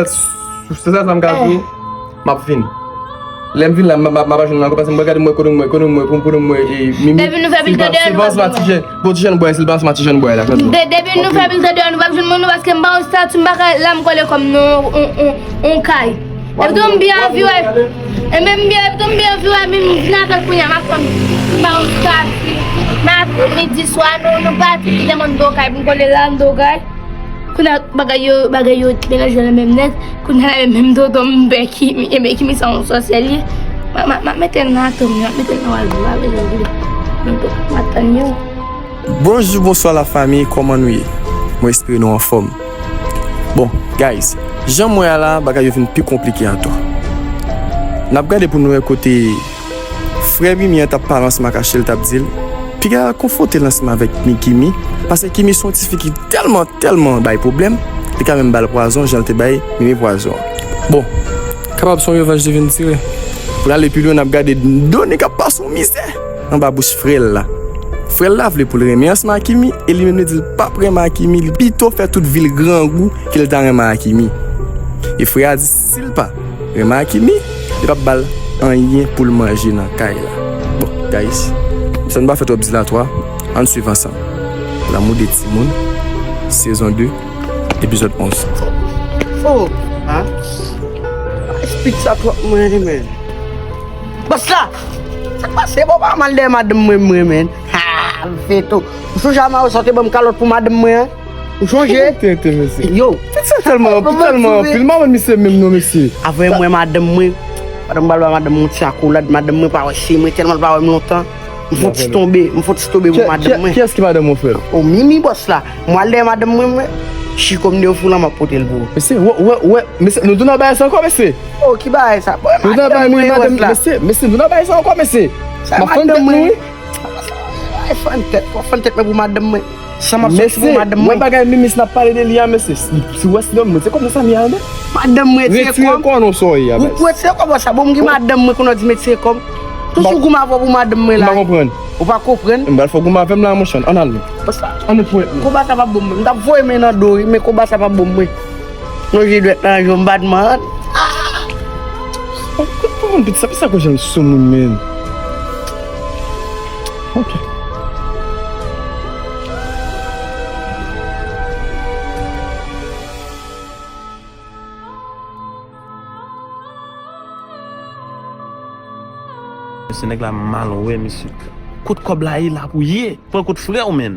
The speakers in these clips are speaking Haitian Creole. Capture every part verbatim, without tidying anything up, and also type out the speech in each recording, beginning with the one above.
Se sèl sa m ka di w, m ap vin. Lè m vin la, m ap jwenn l ankò, paske m pral gade m wè kote m wè, kote m wè, pou m, kote m wè, e, Mimi. Depi nou fè pil tande, nou pa vin. Silvans Matijèn. Bon, Tijèn bwè, Silvans Matijèn bwè la. De-, depi nou fè pil tande, nou pa vin jwenn moun, paske m pa yon estati, m pa ka la m kole kòm non, on, on, on kay. Epi tou m byen anvi wè. E menm byen, epi tou m byen anvi wè, men m vin avè l kounye a, m ap fè m, m pa yon estati. M ap midi swa, nou, nou pati, kite m anndan kay, pou m kole la anndan kay. Kounye a, bagay yo, bagay yo melanje nan menm nèt. Kounye a, menm tonton m pè Kimi, e men Kimi sa yon sòsyè li ye. M a, m a, m a mete l nan atann, m a mete l nan wal, m a bezwen vle. M ap tann yo. Bonjou, bonswa lafanmi, kòman nou ye? Mwen espere nou anfòm. Bon, guys, jan m wè a la, bagay yo vin pi konplike ankò. N ap gade pou nou wè kote frè Mimi an t ap pale ansanm ak Achille, t ap di l, piga konfwonte l ansanm avèk Kimi, paske Kimi se yon tifi ki tèlman, tèlman bay pwoblèm, li ka menm ba l pwazon, jan l te bay Mimi pwazon an. Bon, kapab se yon revanj li vin tire. Pou n ale pi lwen, n ap gade Doni k ap pase yon mizè anba bouch frè l la. Frè l la vle pou l renmen ansanm ak Kimi, e li menm li di l p ap renmen ak Kimi, li pito fè tout vi l grangou ke l ta renmen ak Kimi. E frè a di si l pa renmen ak Kimi, li p ap ba l anyen pou l manje nan kay la. Bon, guys, san n pa fè twòp dilatwa, ann swiv ansanm. Lanmou de timoun, sezon de, epizòd onz. Oh, ha? Espit sa twòp mwen renmen. Bòs la! Sa k pase? Bon, pa mal dèyè madanm mwen, mwen, men. Ha! Veto. Ou sonje a Maro sa w te ban m kalòt pou madanm mwen an? Ou sonje? Tete, mesye. Yo. Tete, sa tèlman, tèlman anpil. M pa konn misye menm non, mesye. Avè mwen, madanm mwen. Pandan m pral ba madanm mwen ti akolad, madanm mwen pa wè se mwen, tèlman l pa wè m lontan. M fè yon ti tonbe, m fè yon ti tonbe pou madanm mwen. Kiyès ki madanm ou, frè? O, Mimi, bòs la. Mwen al dèyè madanm mwen, mwen. Chiko m de yo fou la, m ap pote l pou ou. Mesye, wè, wè, wè, mesye, nou tou nan bagay sa ankò, mesye. O, ki bagay sa? Bon, nou nan bagay, madanm mwen, mesye, mesye, nou nan bagay sa ankò, mesye. M ap fann tèt nou, wi. Ay, fann tèt, w ap fann tèt mwen pou madanm mwen. San m ap soti pou madanm mwen. Mesye, wè bagay Mimi, si n ap pale de li a, mesye. Si, si w wè si dòmi, se kòm sa m ye a, men. Madanm mwen, retire kò w. Retire kò w, non, sa w ye a, men. Ou retire kò w, sa. Bon, m gen madanm mwen, kounye a w di m retire kò m. Toujou goumen avè w pou madanm mwen la. M pa konprann. Ou pa konprann? M pral fè w goumen avè m la, monchè. Ann ale. Ann ale pou mwen. Konba sa p ap bon mwen. M t ap voye men nan do, wi, men konba sa p ap bon mwen. Lonje dwèt nan janm batman. Kòman pitit sa, pitit sa gon jan l sou moun, men. Ok. Mesye, nèg la mal, wè, mesye. Kot kòb la ye la pou ye? Pran kot frè w, men.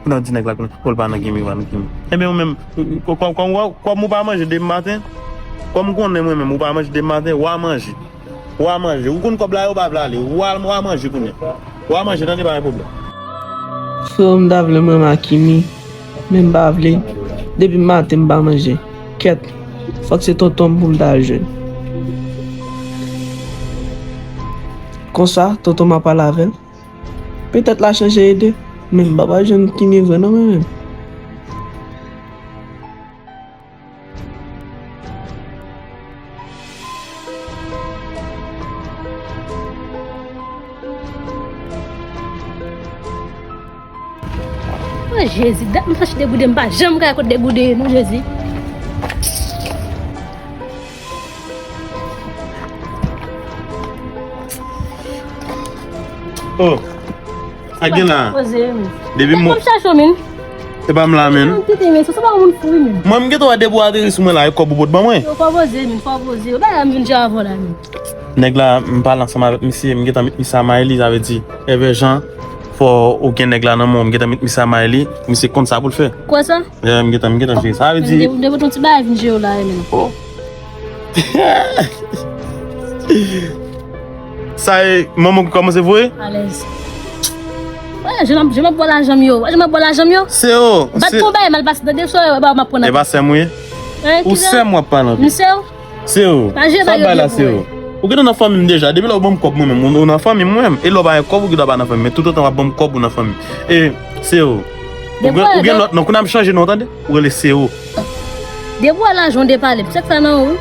Kounye a w di nèg la, kounye a, kòb pa nan Kimi, pa nan Kimi. Ebyen, ou menm, kò-, kò-, kò-, kò-, kòm ou pa manje demen maten, kòm m konnen mwen menm, ou pa manje demen maten, w a manje. W a manje. Ou konn kòb la, yo pa vle ale. W a, w a manje kounye a. W a manje, tande, pa gen pwoblèm. Frè m ta vle m renmen ak Kimi, men m pa vle. Depi maten, m pa manje. Kèt, fòk se tonton m pou m ta al jwenn. Konsa, tonton m ap pale avè l. Petèt l a chanje ide, men m pa pral jwenn Kimi vre non, mwen menm. O Jezi, dat m chache degoude, m pa janm ka kote degoude ye non, Jezi. Oh, sa gen la? Poze, men. Depi m ap chache w, men. E pa m la, men. Tete, men, se pa yon moun fou, men. Mwen, m gentan wè depi w ateri sou mwen la, e kòb ou pot ban mwen. Yo, fò poze, men, fò poze. Ou pa la, m vin djè avè w la, men. Nèg la, m pale ansanm avèk misye, m gentan met misye a Mayli, sa vle di, Èvè Jan, fò ou gen nèg la nan men w, m gentan met misye a Mayli, misye konn sa pou l fè. Kwè sa? Yeah, m gentan, m gentan jere. Sa vle di. M te, m te pote yon ti bagay vin jere w la, men. Oh. Sa e manman ki kòmanse voye? Alèz. Wè, jan m ap, jan m ap bò lajan m yo. Wè, jan m ap bò lajan m yo. Se yo. Bat se konba e mal pase. Tande sa, wè, ba, m ap pran nan. E pa sè m ou ye? Hein, ou ki sa? Sè m w ap pale anpil. M sè w. Se yo. Pa jwe sa bay yo bay la, se yo. Ou gentan nan fanmi m deja. Depi lè ou ban m kòb mwen menm, ou, ou nan fanmi m mwen menm. E lè ou pa gen kòb, ou gentan pa nan fanmi m. Men toutotan w ap ban m kòb, ou nan fanmi m. E se yo. Ou gen, ou gen lòt non, kounye a m chanje non, tande? Ou rele se yo. Depi w wè lajan w depale, se sa nan ou.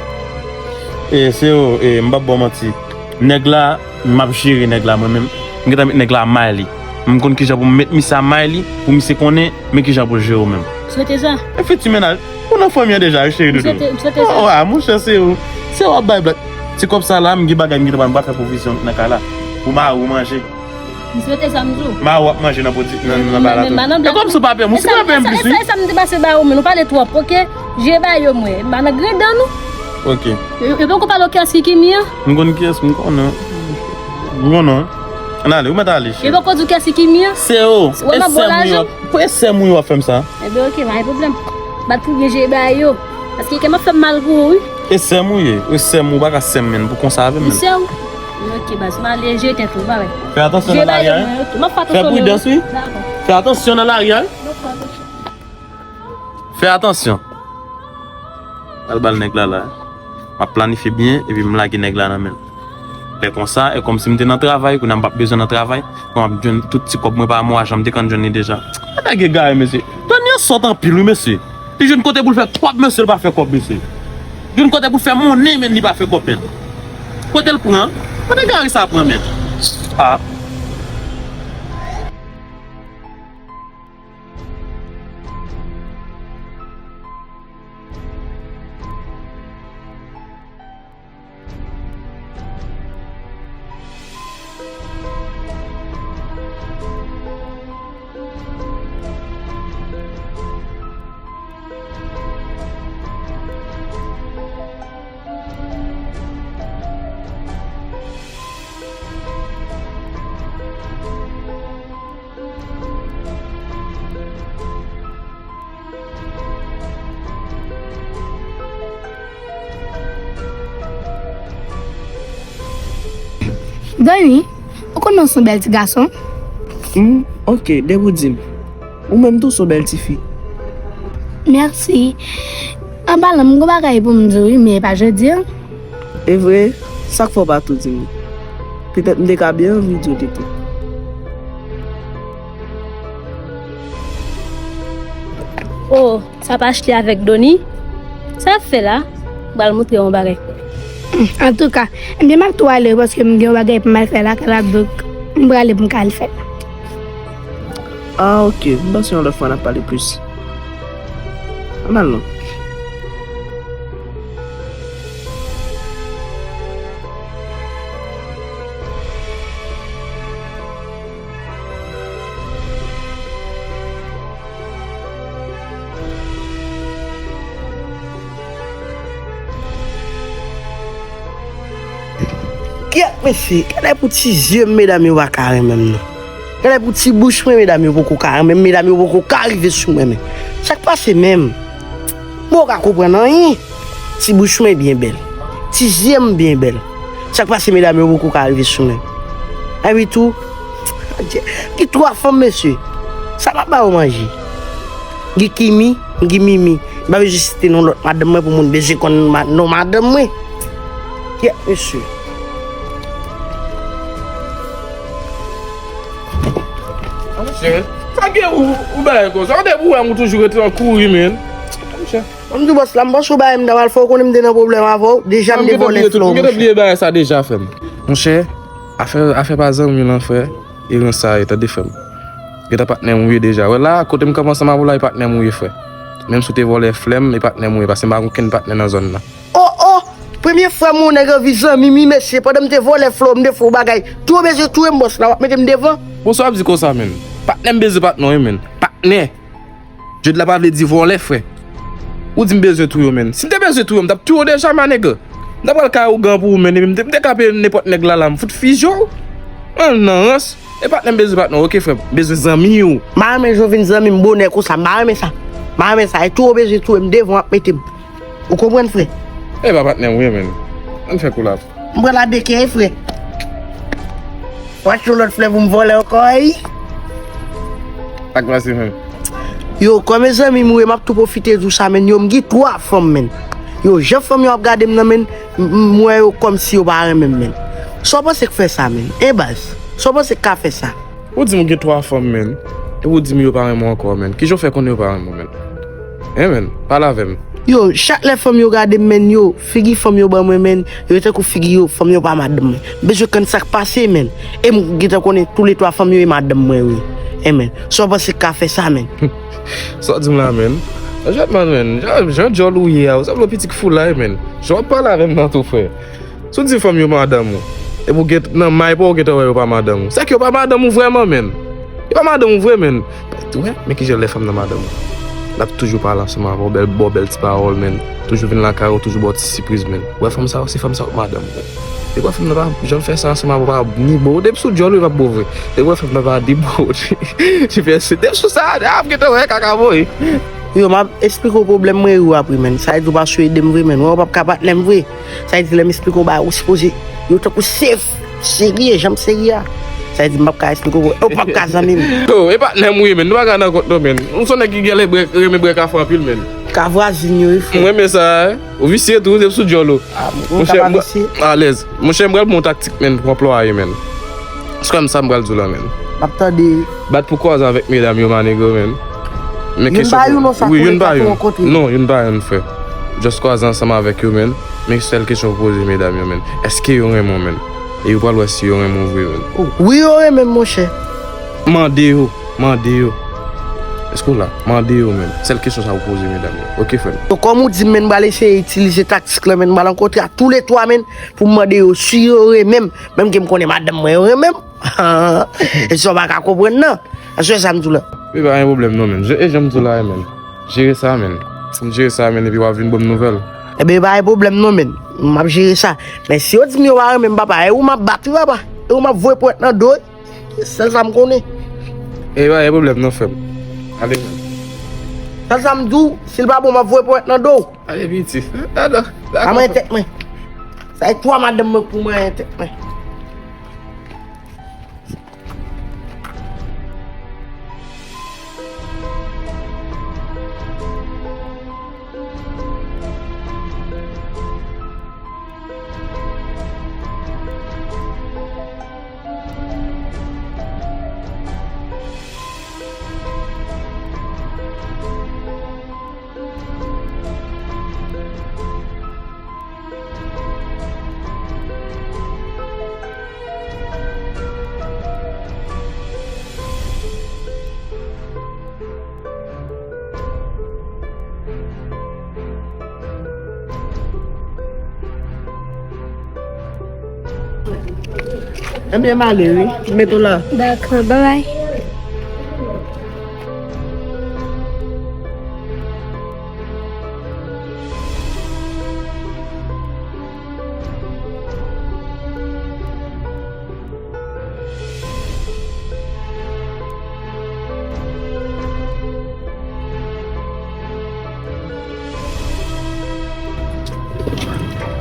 E, se yo, e, m p ap ba w manti. Nèg la, m ap jere nèg la mwen menm. M gentan met nèg la a Mayli. M konn kijan pou m met misye a Mayli, pou misye konnen, men kijan pou l jere w menm. Swete sa. E fiti mennaj. Ou nan fanmi an deja, wi, cheri doudou. M swete, m swete sa. Oh, ah, monchè, se ou. Se ou ap bay blag. Ti kòb sa la, m gen bagay m gentan pral fè pwovizyon nan kay la. Pou mari w manje. M swete sa, m di w. Mari w ap manje nan pwodi-, nan, nan bagay la tou. E kòmsi w pa pè m, ou si pa pè m plis, wi. E sa, e sa m te pase ba ou, men nou pale twòp, oke? Je ba yo, mwen. M pa nan grenn dan nou. Oke. Yo, yo poko pale w kiyès ki Kimi an? M konn kiyès, m konnen. M konnen. Ann ale, ou mèt ale, cheri. Yo poko di w kiyès ki Kimi an? Se ou. Wè m ap ba w lajan? E sè m wi w ap fè m sa. Ebyen, oke, pa gen pwoblèm. Bat pou byen je ba yo. Paske kè m ap fè m mal pou ou, wi. E sè m ou ye. E sè m ou pa ka sè m, menn, pou konsa avè m, menn. Li sè ou? Oke, baz, m ale je tèt ou, ba wè. Fè atansyon nan lari a, wi. M ap fè atansyon. Fè pridans, wi. Dakò. Fè atansyon nan lari a, wi. M ap fè atansyon. Fè atansyon. Al ba l nèg la la. M ap planifye byen, epi m lage nèg la nan men l. Lè konsa, e kòmsi m te nan travay, kounye a m p ap bezwen nan travay, kounye a m ap jwenn tout ti kòb mwen pa mwa, jan m te konn jwenn li deja. Nèg egare, mesye. Dony an sòt anpil, wi, mesye. Li jwenn kote pou l fè kòb, mesye, li pa fè kòb, mesye. Jwenn kote pou l fè monnen, men li pa fè kòb, men. Kote l pran? Kote egare sa pran, men? Ah. Dony, ou konnen w se yon bèl ti gason? Hmm, oke, depi w di m. Ou menm tou se yon bèl tifi. Mèsi. An palan, m gen yon bagay pou m di w, wi, men e pa jodi a. E vre? Sa k fè w pa tou di m li? Petèt m te ka byen anvi di w li tou. Oh, sa pa achte avèk Dony? Sa y ap fè la? M pral montre w yon bagay. Hmm, antouka, ebyen, m ap tou ale wi, paske m gen yon bagay pou m al fè lakay la, donk, m prale pou m ka al fè l. Ah, oke. M panse yon lòt fwa n ap pale plis. Ann al non. Kèt, mesye, gade pou ti zye m, medam yo pa ka renmen m, non. Gade pou ti bouch mwen, medam yo poko ka renmen m, medam yo poko ka rive sou mwen, men. Sa k pase menm? Mwen pa ka konprann anyen. Ti bouch mwen byen bèl. Ti zye m byen bèl. Sa k pase, medam yo poko ka rive sou mwen? Epi tou, gen twa fanm, mesye. Sa pa ba yo manje. Gen Kimi, gen Mimi. M pa bezwen site non lòt madanm mwen pou moun bezwen konn ma-, non madanm mwen. Kèt, mesye. Monchè, sa gen ou, ou bagay konsa? Ou depi ou wè m, ou toujou rete nan kouri, men. Monchè. Ban m di w bòs la, m panse w bagay m ta pral fè w konnen m te nan pwoblèm avè w. Deja m te vòlè flè w, monchè. M gentan bliye bagay sa deja, frè m. Monchè, afè, afè pa zanmi lan, frè. E rans sa ye, tande, frè m. Gentan patnè m ou ye deja. Wè la, kote m kanpe ansanm avè w la, e patnè m ou ye, frè. Menm si w te vòlè flè m, e patnè m ou ye, paske m pa gen okenn patnè nan zòn nan. Oh, oh! Premye fwa m wè yon nèg anvi zanmi m, wi, mesye. Pandan m te vòlè flè w, m te fè w bagay. Tou w bezwen touye m, bòs la, w ap mete m devan. Bon, sa w ap di konsa, menn? Patnè m bezwen patnè w, wi, menn. Patnè! Jodi la pa vle di vòlè, frè. Ou di m bezwen touye w, menn. Si m te bezwen touye w, m t ap touye w deja, ma nèg. M t ap pral kay ougan pou ou, menn. Epi m te, m te ka peye nenpòt nèg la, la. M fout fizye w. Ann nan rans. E patnè m bezwen patnè w, oke, frè. M bezwen zanmi w. M pa renmen jan w vin zanmi m bonè konsa. M pa renmen sa. M pa renmen sa. E tou w bezwen touye m devan w ap mete m. Ou konprann, frè? E pa patnè m ou ye, menn. Ann fè kou la. M pral abeke, frè. W achte yon lòt flè pou m vòlè ankò, ey. Sa k pase, menn? Yo, kòm e zanmi m ou ye, m ap tou pwofite di w sa, menn. Yo, m gen twa fanm, menn. Yo, jan fanm yo ap gade m nan, menn, m, m, m wè yo kòmsi yo pa renmen m, menn. Sa w panse k fè sa, menn? Hein, baz? Sa w panse k ka fè sa? Ou di m ou gen twa fanm, menn. Epi ou di m yo pa renmen w ankò, menn. Kijan w fè konnen yo pa renmen w, menn? Hein, menn? Pale avè m. Yo, chak lè fanm yo gade m, menn, yo, figi fanm yo ban mwen, menn, yo tankou figi yo, fanm yo pa madanm mwen. M bezwen konn sa k pase, menn. E m gentan konnen toulètwa fanm yo e madanm mwen, wi. Hein, menn. Sa w panse k ka fè sa, menn? Sa w di m la, menn? Jètman, men, jan, jan djòl ou ye a, ou sanble yon pitit foulay, men. Jan w ap pale avè m nan tou, frè. Si w di fanm yo madanm ou, epi w gen nan may pa w gentan wè yo pa madanm ou. Sèke yo pa madanm ou vrèman, men. Yo pa madanm ou vre, men. Ou wè, men kijan lè fanm nan madanm ou. L ap toujou pale ansanm avè w, bèl, ba w bèl ti pawòl, men. Toujou vin lakay ou, toujou ba w ti sipriz, men. Ou wè fanm sa yo, se fanm sa yo k madanm ou. Depi w wè fanm nan pa janm fè sa ansanm avè w, pa ni bo, depi sou djòl ou, li p ap bo vre. Depi w wè fanm nan pa di bo, li fè se, depi sou sa, a, m gentan wè kaka voye. Yo, m ap eksplike w pwoblèm mwen yo apre, men. Sa vle di w pa sou ede m vre, men. Ou wè, ou p ap ka patnè m vre. Sa vle di lè m eksplike w bagay, ou sipoze, yo tankou sef, serye, jan m serye a. Sa vle di m p ap ka eksplike w, ou p ap ka zanmi m. Yo, e patnè m ou ye, men. Nou pa ka nan kont non, men. M se yon nèg ki genlè bwè, renmen bwè kafe anpil, men. Ka vwazin yo, wi, frè. M renmen sa, wi. Ou visye tou, se sou djòl ou. Ah, m Monchè, ka pa m visye. Alèz. Monchè, m pral ba w yon taktik, men, pou anplwaye, men. Se kòm sa m pral di w la, men. M ap tande. Bat pou kwaze avèk medam yo, my nigga, men. Men youn kesyon pa pou youn, non, sa wi, youn pa youn. Non, youn pa youn, frè. Just kwaze ansanm avèk yo, men. Men sèl kesyon pou poze medam yo, men. Èske yo renmen w, men? E yo pral wè si yo renmen w vre, men. Wi, yo renmen m, monchè. Mande yo, mande yo. Èske w la? Mande yo, men. Sèl kesyon sa pou poze medam yo. Oke, frè m. Donk, kòm ou di m, men, m pral eseye itilize taktik lan, men, m pral rankontre a toulètwa, men, pou m mande yo si yo renmen m. Menm ke m konnen madanm mwen yo renmen m. E sa w pa ka konprann nan. Aswè sa m di w la. Wi, pa gen pwoblèm non, men. Je, e jan m di w la, men. Jere sa, men. Si m jere sa, men, epi w ap vin ban m nouvèl. Ebyen, pa gen pwoblèm non, men. M ap jere sa. Men si yo di m yo pa renmen m, papa, e ou m ap bat, wi, papa. E ou m ap voye ponyèt nan do, wi. Sèl sa m konnen. E pa gen pwoblèm non, frè m. Ale, men. Sèl sa m di w, si l pa bon, m ap voye ponyèt nan do w. Ale, piti. A, non. Dakò. A mwen tèt mwen. Sa e twa madanm mwen pou mwen tèt mwen. Ebyen, m ale, wi. M mete w la. Dakò, babay.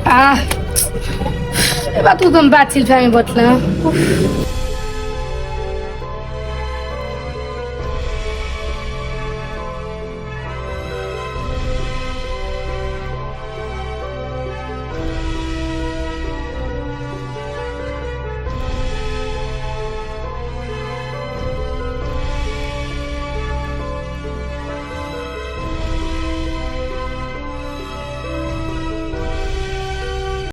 Ah! E pa toutan m pati l fèmen pòt lan. Ouf.